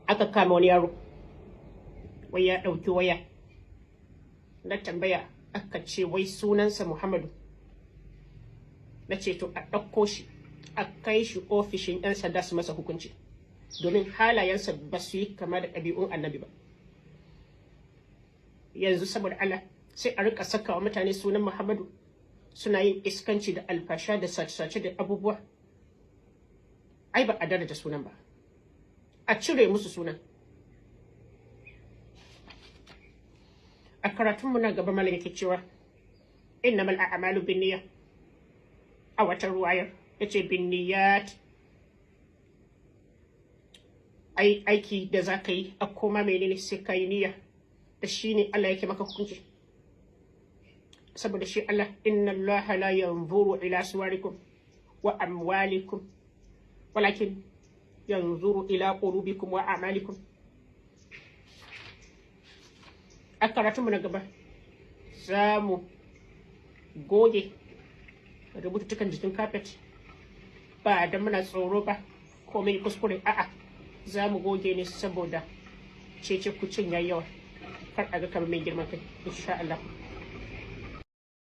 Aka kama wani yaro, wai ya ɗauki waya. Na tambaya, aka ce wai sunansa Muhammadu. Na ce to, a ɗauko shi a kai shi ofishin 'yan sanda su masa hukunci, domin halayensa ba su yi kama da ɗabi'un Annabi ba. Yanzu saboda Allah, sai a rika saka wa mutane sunan Muhammadu suna yin iskanci da alfasha da sace-sace da abubuwa. Ai ba a daraja sunan ba. A cire musu sunan. A karatunmu na gaba, malam yake cewa innamal a'malu binniyya. A wata ruwayar yace binniyat. Ai aiki da za ka yi a koma menene, sai ka yi niyya da shi ne Allah yake maka hukunci. Saboda shi Allah, inna Allah la yanzuru ila suwarikum wa amwalikum walakin yanzuru ila qulubikum wa a'malikum. A karatunmu na gaba za mu goge rubututtukan jikin kafet, ba da muna tsoro ba ko mai kuskure, a'a, za mu goge ne saboda cece kucin yayi yawa, kar a ga kamar mai girman kai, insha Allah.